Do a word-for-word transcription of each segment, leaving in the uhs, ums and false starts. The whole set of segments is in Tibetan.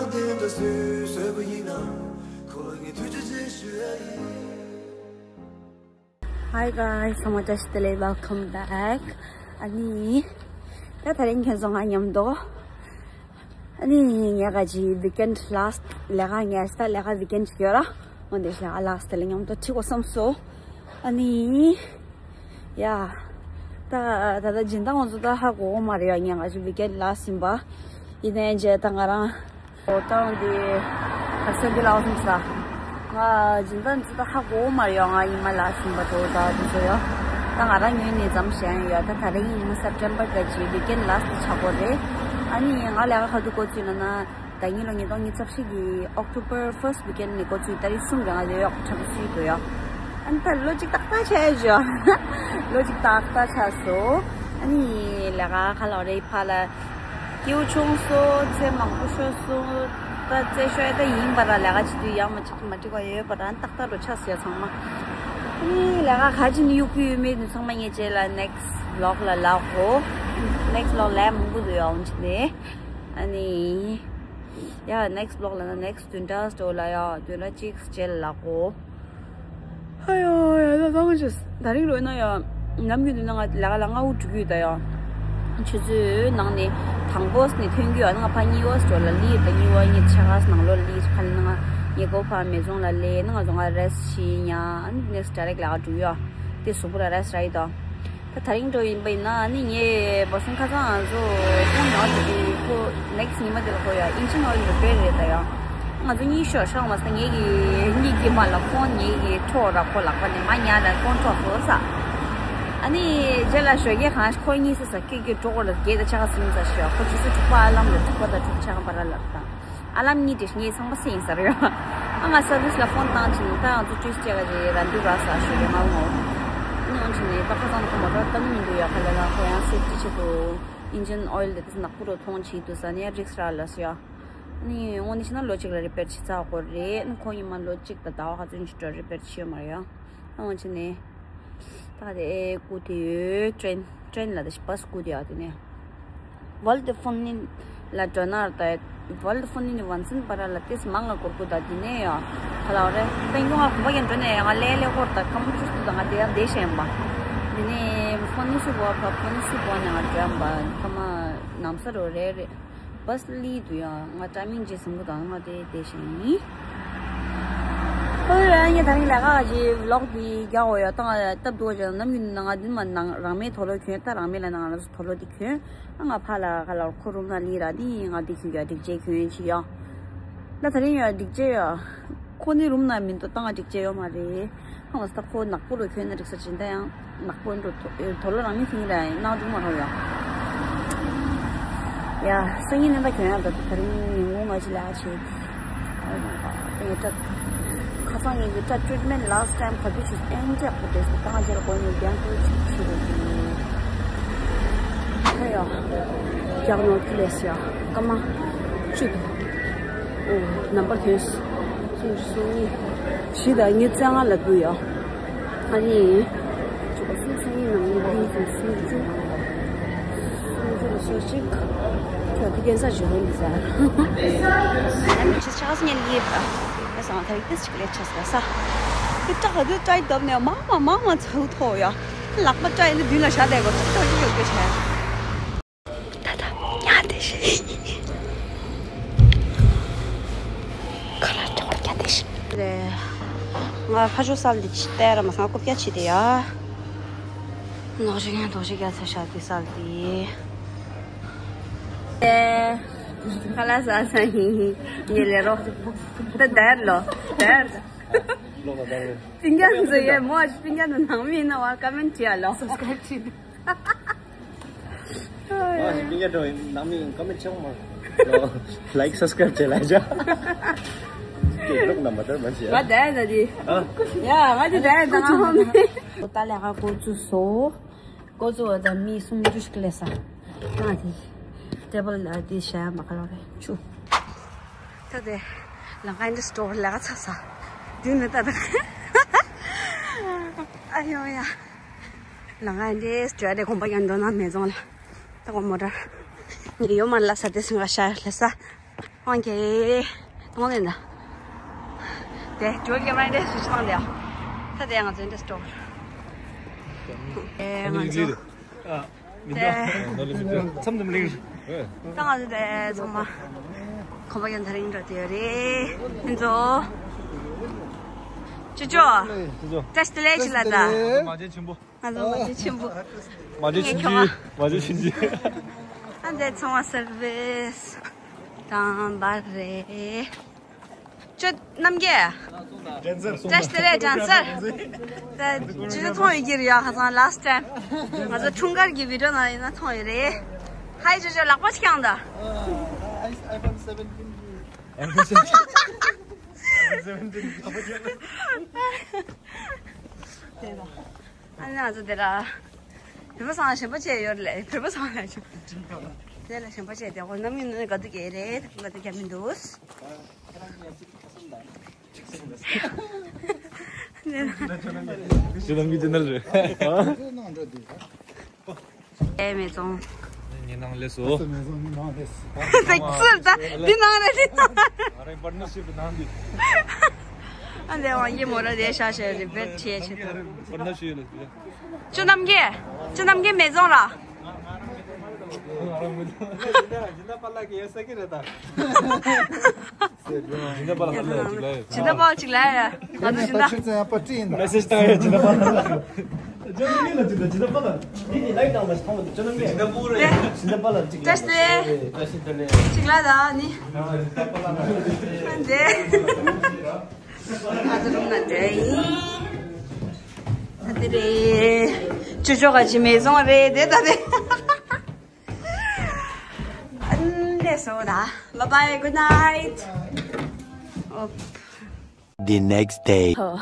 Hi guys, so much welcome back. ཨ་ནི་ད་དེ་རིང་ཁྱེད་ཚོ་ང་མཉམ་དུ། ཨ་ནི་ངས་ག་ཅི་weekend last ལས་ཀ་ངས་ད་ལས་ཀ་weekend ཅིག་ཡོད་ར། འོན་ཏེ་ལས་ཀ་last དེ་ལ་མཉམ་དུ་ཁྲིད་དགོས་བསམ་སོང་། ཨ་ནི། ཡ། ད་ད་ད་སྦྱིན་བདག་ང་ཚོ་ད་ཧ་གོ་གི་མ་རེད་ཡ། ངས་ག་ཅི་weekend last ཡིན་པ། ཡིན་ནའི་རྗེས་ད་ང་རང་འགྲོ་སྟངས་དེ་ག་ཚོད་འདི་ལ་བསམ་ས། ང་སྦྱིན་བདག་ཚོ་ད་ཧ་གོ་མ་རེད་ཡ། ང་ཉི་མ་last ཡིན་པ་འགྲོ་ད་དེ་ཚོ་ཡ། ད་ང་རང་ཉོས་ནས་མཚམས་བཞག་ཡོད་ཡ། ད་ད་རིང་September ག་ཅི་weekend last ཆགས་གོ་རེད། ཨ་ནི་ང་ལས་ཀ་ག་དུས་འགོ་ཚུགས་ན་ན། ཟླ་ཉིན་ལོ་ཉིས་སྟོང་ཉི་ཤུ་རྩ་བཞི་གི་October first weekend ནས་འགོ་ཚུགས། ཏ་རིག་གསུམ་གྱི་ང་ལས་ཡོག་ཁྲམ་སུའི་དུ་ཡོག་ཨ་ནི་ད་ལོ་གཅིག་ཏག་ཏག་ཆགས་ཡོད་ཅོ། ལོ་གཅིག་ཏག་ཏག་ཆགས་སོང་། ཨ་ནི་ལས་ཀ་ཁ་ལོ་རེ་ཕ་ལ་སྐྱིད་པོ་བྱུང་སོང་། ཚེ་མང་པོ་ཤོར་སོང་། ད་རྩེ་ཤོར་ད་ཡིན་པ་ར་ལས་ཀ་བྱེད་དུས་ཡག་མ་གཅིག་མ་འགྲིག་པ་ཡོད་པ་ར་ཏག་ཏག་རུ་ཆགས་སོང་ཚང་མ། ཨ་ནི་ལས་ཀ་ག་ཅི་ནས་གཡུག་གི་ཡོད་མེད་ནི་ཚང་མ་ངས་རྗེས་ལ་next vlog ལ་ལབ་གོ next vlog ལས་མང་པོ་འདུག་ཡོག་འོན་ཅི་ནས། ཨ་ནི། ཡ་next vlog ལ་ན་next བདུན་ཕྲག་སྟོད་ལ་ཡ་བདུན་ཕྲག་གཅིག་རྗེས་ལ་ལབ་གོ་ཨ་ཡོ་ཡ་ད་ད་ང་ཅི་ད་རིང་རོལ་ན་ཡ། ནམ་རྒྱུན་དུ་ན་ང་ལ་ལ་ལྔ་བོ་འགྲོ་གི་ཡོད་ད་ཡ། ཆུ་ཚོད་ནང་ནས་དང་པོ་ནས་ཐོན་གི་ཡོད། ང་ཕ་གཉིས་པ་སྟོད་ལ་ལི་ད་གཉིས་པ་གཉིས་ཆ་ག་ནང་ལོ་ལི་ཁ་ལ་ན་ང་ངའི་གོ་ཕ་མེ་ཛོང་ལ་ལས་ན་ང་ཚོ་ང་rest བྱེད་ཡ། ཨ་ནི་next direct ལ་འགྲོ་ཡ། དེ་གཟུགས་པོ་ལ་rest རག་ཡི་ད། ད་ད་རིང་འགྲོ་ཡིན་པ་ཡིན་ན་ཨ་ནི་ངས་བོ་སིན་ཁ་སང་ང་ཚོ་ཁོང་ཉོ་དེ་ཁོ་next ཉི་མ་དེ་ལ་ཁོ་ཡ་engine oil repair རེད་ད་ཡ། ང་ཚོ་གཉིས་ཤོག་ཤག་མ་ས་ངེད་ཀྱི་གཉིད་ཀྱི་མ་ལ་ཁོང་ངེད་ཀྱི་འཕྲོག་ར་ཁོ་ལག་པ་ནས་མ་ཉལ་ལ་ཁོང་འཕྲོག་སོ་ས། ཨ་ནི་རྗེས་ལ་ཞོགས་ཀས་གང་ཁོ་གཉིས་སུ་ས་ཁྱེད་ཀྱི་གྲོགས་ལ་བརྒྱད་དང་ཆ་ག་སིམ་ས་ཤོག་ཁོ་ཆུ་ཚོད་དྲུག་པ་ཨ་ལམ་ལ་དྲུག་པ་དང་དྲུག་ཆ་ག་བར་ལ་ལབ་དང་། ཨ་ལམ་གཉིས་དེ་ངས་ཚང་མ་སེམས་ཟེར་ཡོད། ཨ་ང་service ལ་phone བཏང་ཕྱིན་ད་ང་ཚོ་ཊུས་ཌེ་ག་རེ་ར་འདུག་ར་ཟེར་ཞུ་རེ་མ་ངོ་། ཨ་ནི་འོན་ཕྱིན་ནས་ད་ཁ་སང་ཁོ་མོ་ཊར་བཏང་མི་འདུག་ཡ། ཁ་ལ་ལ་ཁོ་ཡང་safety ཆེད་དུ་engine oil དེ་དེ་ནག་པོ་རུ་མཐོང་ཆེད་དུ་ཟ་ནས་རིགས་ར་ལ་ཟེར་ཡ། ཨ་ནི་དངོས་གནས་བྱས་ན་ལོ་གཅིག་ལ་repair བྱེད་ཚར་དགོས་རེད། ཨ་ནི་ཁོ་ཉི་མ་ལོ་གཅིག་དང་ཟླ་བ་ག་ཚོད་ཅིག་འགྲོ་repair བྱེད་ཡོད་མ་རེད་ཡ། ཨ་འོན་ཕྱིན་ནས། ད་དེ་སྐུ་དེ་ཡོད་train train ལ་དེ་bus སྐུ་དེ་ཡོད་དེ་ནས། Val di Fontaine ལ་འགྲོ་ན་ད་Val di Fontaine ནི་ཝན་སན་པ་ར་ལ་ཏིས་མང་ང་སྐོར་སྐུ་ད་དེ་ནས་ཡོད། ཁ་ལ་རེ་དཔེ་ཡོང་ང་གོམ་པ་ཡང་འགྲོ་ནས་ཡང་ལེ་ལེ་སྐོར་ད་ཁ་མོ་ཅུས་སྐུ་ད་ང་དེ་ཡང་བསྡད་ཤེས་ཡིན་པ། དེ་ནས་Fontaine སུ་བོ་ཕ་Fontaine སུ་བོ་ནས་ང་འགྲོ་ཡིན་པ་ཁ་མ་ནམ་ས་རོ་རེ་རེ། bus ལི་དུ་ཡང་ང་ཏྲ་མིང་ཇེ་སུང་གུ་དང་ང་དེ་དེ་བཞིན་ཡིན། ཨོ་ཡ་ངས་ད་རིང་ལས་ཀ་གི་vlog དེ་རྒྱག་འོ་ཡ་ད་ང་སྟབས་སྡུག་ཅག་ནམ་རྒྱུན་ནང་ང་འདི་མ་ནང་རང་མའི་དོ་ལོ་གྱོན་ད་རང་མའི་ལ་ནང་ང་ལ་སུ་དོ་ལོ་དེ་གྱོན། ཨ་ང་ཕ་ལ་ག་ལ་ཁོ་རུམ་ན་ལི་ར་དེ་ང་དེ་གྱོན་རྒྱ་འགྲིག་ཅེས་གྱོན་ཅི་ཡ། ད་ད་རིང་ཡ་འགྲིག་ཅེས་ཡ། ཁོ་ནི་རུམ་ན་མིན་དུ་བཏང་ང་འགྲིག་ཅེས་ཡོད་མ་རེད། ཧང་ལ་ས་ཁོ་ནག་པོ་རུ་ཁྱོད་ནི་རིག་ས་ཅིན་ད་ཡང་ནག་པོ་འགྲོ་དོ་ལོ་རང་མི་ཐིང་ར་ནང་འགྲོ་མ་རོ་ཡ། ཡ་སང་ཉིན་ནི་ད་ཁྱོད་ཡང་ད་ད་རིང་ཉིན་ངོ་ང་ཅི་ལ་ཆེ། ཨེ་ད་ཁ་སང་ངེད་ཀྱི་ད་treatment last time ག་དུས་ཅིག་ཨེན་ཅག་པོ་དེ་ད་ང་ཅི་ལ་གོ་ནི་རྒྱང་ཐོས་ཅིག་ཆེ་རེད། ཧ་ཡ་རྒྱག་ནོར་ཁི་ལས་ཡ་སྐར་མ་བཅུ་དང་། ཨོ་ནམ་པར་ཐོན། སུམ་ཅུ་སོ་གཉིས། བཞི་དང་ཉི་ཤུ་རྩ་ལྔ་ལ་འདུག་ཡ། ཨ་ནི། བཅུ་པ་སུམ་ཅུ་སོ་གཉིས་ནང་ནས་བདུན་ཅུ་སུམ་ཅུ། སུམ་ཅུ་ལ་སོ་གཅིག་ཁྱོད་དེ་ཀན་སར་བྱེད་རུང་འདི་ཟེར། ཨ་ནི་ཆེ་ཆགས་སུ་ཉན་ལིབ། ཨ་སང་ཐག་ཏིས་ཅིག་ལས་ཆེ་ས་ས། དེ་སྐྲག་ག་དུས་སྐྲ་བཏབ་ནས་མང་མང་མང་མང་ཚ་བོ་ཐོག་ཡ། ལག་པ་སྐྲ་ཡིན་ན་མདུན་ལ་བཞག་བསྡད་དགོས་ཐོག་ཐོག་ཡོད་དགོས་བྱས། ད་ད་ཉལ་བསྡད་ཤིག་ཁ་ལག་ཅོག་ཉལ་བསྡད་ཤིག་ལས། ང་ཕ་ཆོས་སལ་འདི་ཅི་ལྟ་ར་མ་སང་རྐུབ་བཀྱག་ཆེ་དེ་ཡ། ནོག་ཞིག་ཡང་དོག་ཞིག་རྒྱ་ཚ་ཤ་དེ་སལ་དེ། ཁ་ལག་ཟ་ས་ཡིན་ངས་ལས་རོགས། ད་དར་ལོ་དར། ལོག་ལ་དར། པིན་ཀྱང་ཟེར་ཡས་མོ་ཨ་ཅི་པིན་ཀྱང་དུ་ནང་མི་ཡིན་ན་བ་ཀ་མེན་བྲིས་ཨ་ལོ། Subscribe བྱེད། ཨ་ཞིག་པིན་ཀྱང་འགྲོ་ནང་མི་ཡིན་ཀ་མེན་ཆེ་བ་མ། Like subscribe བྱེད་ལ་ཅག་ལོག་ན་མ་དར་མ་བྱེད། ང་དར་ད་དི། ཨ། ཡ་ང་དི་དར་ད་ང་ཧོ་མི། ད་ལས་ཀ་འགོ་བཙུགས་སོ། འགོ་བཙུགས་པ་ད་མི་སུམ་ཅུ་ཞིག་སླེབས་ས། ང་དི། table ལ་དི་བཞག་མ་ཁ་ལོ་རེ་ཆུ། ད་དེ་ལང་ཀ་ཨིན་ཌི་སི་ཊོར་ལས་ཀ་ཚར་ས། དུས་ནི་ད་ད། ཨ་ཡོ་ཡ། ལང་ཀ་ཨིན་ཌི་སི་ཊོར་དེ་གོམ་པ་ཡང་འགྲོ་ན་མེ་ཛོང་ལ། ད་གོ་མོ་ཊར། ངས་ཡོ་མ་ལ་ས་དེ་སུང་ག་ཤ་ལ་ས། ཧོང་ཀེ། ཏོང་ལེན་ད། དེ་ཇོལ་གྱི་མ་འདྲེ་སུ་ཞིག་བཏང་དེ་ཡ། ད་དེ་ང་ཚོ་འདྲེ་སྟོར། ཨེ་ང་ཚོ། དེ། མཚམས་མཚམས་ལེགས། ད་ང་ཚོ་དེ་ཚང་མ། ཁོམ་པ་ཡོད་ད་རིང་འགྲོ་དེ་ཡོད་རེད། ཨེ་ང་ཚོ། ཅོ་ཅོ། ཅོ་ཅོ། བཀྲ་ཤིས་བདེ་ལེགས་ཞུ་ལ་ད། མ་བྱན་ཆེན་པོ། ང་ཚོ་མ་བྱན་ཆེན་པོ། མ་བྱན་ཆུང་ཆུང་། མ་བྱན་ཆུང་ཆུང་། ཨ་འདས་ཚོང་བ་སར་བིས་དང་བར་རེད། ཁྱོད་རྣམ་རྒྱལ། ཌན་སར་སོང་། བཀྲ་ཤིས་བདེ་ལེགས་ཌན་སར། ད་ཅི་ཚོང་ཡོད་ཀྱི་རེད་ཡ། ཁ་སང་ལཱ་སི་ཊི་ཊེམ་ང་ཚོ་འཁྲུངས་སྐར་གྱི་བི་ཌི་ཡོ་ནང་ཡིན་ན་མཐོང་ཡོད་རེད། ཧའི་ཅོ་ཅོ། ལག་པ་ཅིག་བརྐྱངས་དང་། iPhone seventeen. iPhone seventeen. དེ་ལ། ཨ་ནི་ང་ཚོ་དེ་ལ། བོད་པ་ཚང་ལ་ཞེན་པ་བྱས་ཡོད་རེད། བོད་པ་ཚང་ལ་ཞེན་པ། དེ་ལ་ཞེན་པ་བྱས་ཏེ་འོ་རྣམ་གཡེང་ནི་དགའ་སྡུག་གི་རེད། དགའ་སྡུག་རྒྱབ་མི་འདུག་ཅི་ལམ་གྱི་ཅི་ནལ་རེད། ཨེ་མེ་ཙོང་། ངའི་ནང་ལས་སོ། ཚིག་ཚིག་ད་འདི་ནང་རེད་འདི་ནང་། ང་རང་པར་ནར་ཤིབ་ནང་འདི། ཨ་འདི་བང་ཡེ་མོ་ར་དེ་ཤ་ཤ་རི་པེར་བྱེད་ཆེད་དུ། པར་ནར་ཤིབ་ལ། ཅོ་རྣམ་རྒྱལ། ཅོ་རྣམ་རྒྱལ་མེ་ཙོང་ར། ཇི་འདྲ་པ་ལ་གི་ཡ་ས་ཀི་རེད་ད། ཇི་འདྲ་པ་ལ་ཧ་ལས་ཅིག་ལ་ཡ། ཇི་འདྲ་པ་ཅིག་ལ་ཡ། ང་ཚོ་ཇི་འདྲ། ཆུ་ཚན་ཡང་པ་ཊི་ཡིན་ད། མེ་སེ་ཇི་བཏང་ཡ་ཇི་འདྲ་པ་ལ། ཇོ་ནི་ལ་ཇི་འདྲ་ཇི་འདྲ་པ་ལ། འདི་ནི་ལའིག་བཏང་མ་ཞིག་མཐོང་མ་འདུག་ཅོ་ནི་མེ། ཇི་འདྲ་པོ་རེད། ཇི་འདྲ་པ་ལ་ཅིག་ལ། བཀྲ་ཤིས་བདེ་ལེགས། བཀྲ་ཤིས་བདེ་ལེགས། ཅིག་ལ་ད་ནི། འདི། ང་ཚོ་རུམ་ན་འདྲ་ཡིན། ད་དེ་རེད། ཅོ་ཅོ་ག་ཅི་མེ་ཙོང་རེད་དེ་ད་དེ། ཨ་ནི་སོ་ད། Bye bye, good night. ཨོ། The next day. ཧོ།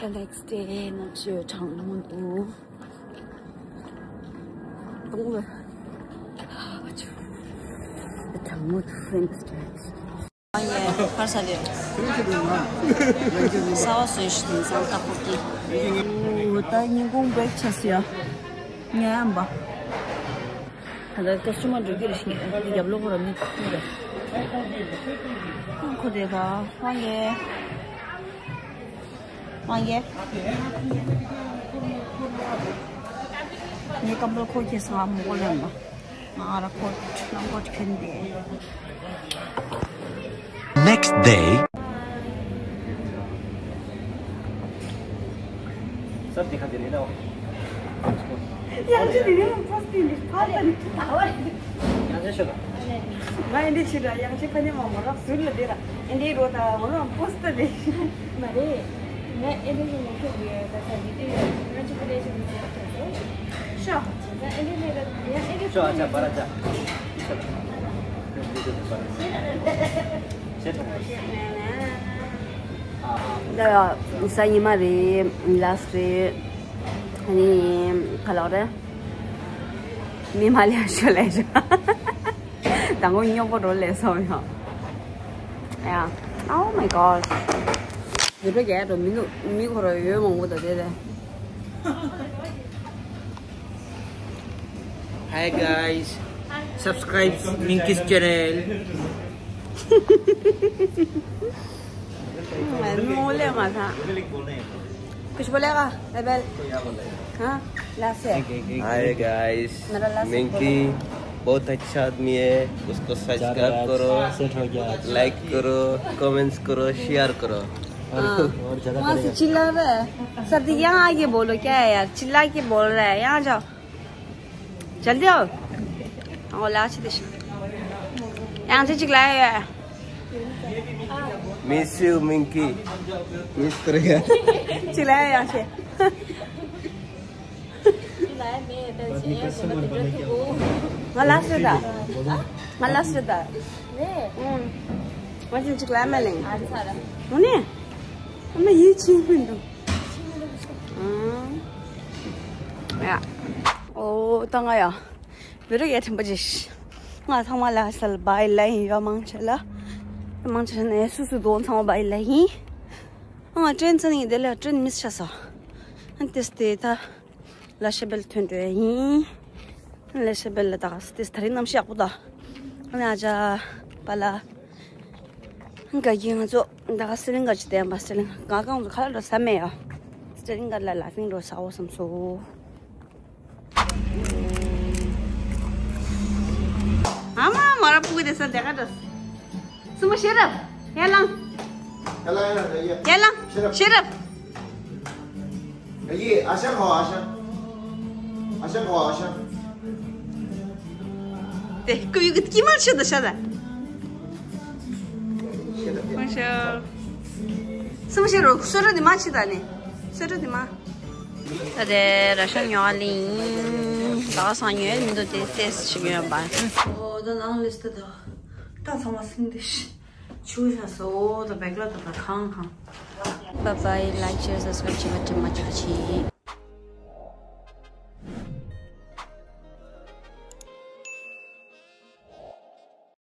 The next day ནམ་ཞོ་གྲང་མོ་འདུག་གྲང་མོ་འདུག Wednesday. ཡེ་ཕར་ས་ལེ། གསར་བ་བཟོས་ཤིག་དེང་སང་ལྟ་ཕོག་གི། ཨོ་ད་ཉིན་གུང་བེག་ཆ་སི་ཡ། ཉལ་ཡམ་པ། ད་ལྟ་ཀ་སི་ཊ་མར་འགྲོ་གི་རེད་ཤི་ངས་རྒྱབ་ལོགས་ར་མི་ཐུག་རེད། ཁོ་དེ་ག་ཧོང་ཡེ། ཧོང་ཡེ། ངའི་ཀམ་པལ་ཁོ་ཁྱེར་སོང་ཨ་མོ་ལེན་པ། ང་ར་ཀོཊ་ལོང་ཀོཊ་གྱོན་ཏེ། Next day. སར་དེ་ཁ་དེ་ནས་ལ། ཡང་ཅི་དེ་ནས་ཕོ་སི་ཊིབ་ནས་ཕར་ལ་ནས་ད་བར། ཡང་ཅི་ཤོད་ལ། ང་ཨེ་འདྲས་ཤི་ར་ཡང་ཅི་ཕ་ནས་མ་མོ་ར་ཟུར་ལ་དེ་ར་ཨེ་འདྲས་རོ་ད་མོ་ར་ཕོ་སི་ཊིབ་དེ། མ་རེད། ང་ཨེ་འདྲས་ཤི་མོ་ཁྱོད་ཡོད་ད་ས་འདི་དེ་ཡོད་ང་ཅི་ཕ་ནས་ཤི་མི་ཟེར་ད་ཚོ། ཤོ། ཤོ་ཨ་ཅག་པ་ར་ཅག་ད་ཡ་གཟའ་ཉི་མ་རེད། ལཱ་སི་ཊི་རེད། ཨ་ནི་ག་ལོག་རེད། མི་མ་ལས་ཤོ་ལས་ཤོ། དང་པོ་སྨྱོ་པོ་རོ་ལས་སོང་ཡོང་། ཡ། Oh my god. བི་ཌི་ཡོ་རྒྱག་ཡ་འགྲོ་མི་འདུག་མི་ཁོ་ར་ཡོད་མང་པོ་ད་དེ་རེད། Hi guys, subscribe Minky's channel. कुछ बोलेगा? एबेल। हाँ, लास्ट है। Hi guys, मेरा लास्ट है। मिंकी बहुत अच्छा आदमी है, उसको सब्सक्राइब करो, सेट हो गया। लाइक करो, कमेंट्स करो, शेयर करो। हाँ। और ज्यादा वहाँ से करेगा। चिल्ला रहा है। सर, यहाँ आके बोलो, क्या है यार? चिल्ला के बोल रहा है, यहाँ जाओ। जल्दी आओ। ཨོ་ལགས་ཅི་དེ་ཤི། ཡང་ཅི་ཅིག་ལ་ཡ། Miss you, Minky. Miss करेगा। ཅིག་ལ་ཡ་ཡང་ཅི། ང་ལ་སུ་ད། ང་ལ་སུ་ད། ང་ཅི་ཅིག་ལ་མ་ལེན། ཨ་ནི། ཨ་ནི་ཡིད་ཆེས་མི་འདུག་ཨང་། ཡ། ཨོ་ད་ང་ཡ། བི་རི་ཡ་ཐིམ་པ་ཅིག་ང་ཚང་མ་ལ་སལ་བའི་ལ་ཡིན་ཡ་མང་ཆེ་ལ། མང་ཆེ་ནས་སུ་སུ་དོན་ཚང་མ་བའི་ལ་ཡིན། ང་ཀྲེན་ཚན་ཡིན་དེ་ལ་ཀྲེན་མིས་ཆ་ས། ཨན་ཏེ་སྟེ་ད། ལ་ཤེ་བེལ་ཐོན་འགྲོ་ཡ་ཡིན། ལ་ཤེ་བེལ་ལ་ད་སྟེ་ད་རིང་གནམ་གཤིས་ཡག་པོ་ད། ཨ་ནི་ཨ་ཅག་པ་ལ། འགའ་གི་ང་ཚོ་ད་ག་སི་ལིང་ག་ཅི་བསྟན་པ་སི་ལིང་ག་གང་ཚོ་ཁ་ལ་འགྲོ་ས་མེད་ཡ། སི་ལིང་ག་ལ་ལ་ཕིང་འགྲོ་ས་འོ་བསམ་སོ། ཨ་མ་མ་ར་པུ་གུ་དེ་ས་དེ་ག་འགྲོ། སུ་མོ་ཤེས་རབ། ཡ་ལང་། ཡ་ལང་ཡ་ལང་ཡ། ཡ་ལང་། ཤེས་རབ། ཤེས་རབ། ཡེ་ཨ་ཞང་ཧོ་ཨ་ཞང་། ཨ་ཞང་ཧོ་ཨ་ཞང་། དེ་ཀུ་ཡུ་གི་ཀི་མ་ཤི་ད་ཤ་ད། ཤེས་རབ། ཁོང་ཤ། སུ་མོ་ཤེས་རོ་སོ་ར་དི་མ་ཤི་ད་ནི། སོ་ར་དི་མ། ད་དེ་ར་ཤང་ཉོ་ཨ་ལིང་། ད་ག་སང་ཉོ་ཡ་མི་འདུག་དེ་ཏེས་ཤི་ཉོ་ཡ་པ། ཨོ་ད་ནང་ལིས་ཏི་ད། ད་ཚང་མ་སིན་དེ་ཤི། ཆུ་ཤ་སོ་ད་བེག་ལ་ད་ད་ཁང་ཁང་། Bye bye, like, share, subscribe བྱེད་པ་དྲི་མ་བྱེད་པ་བྱེད།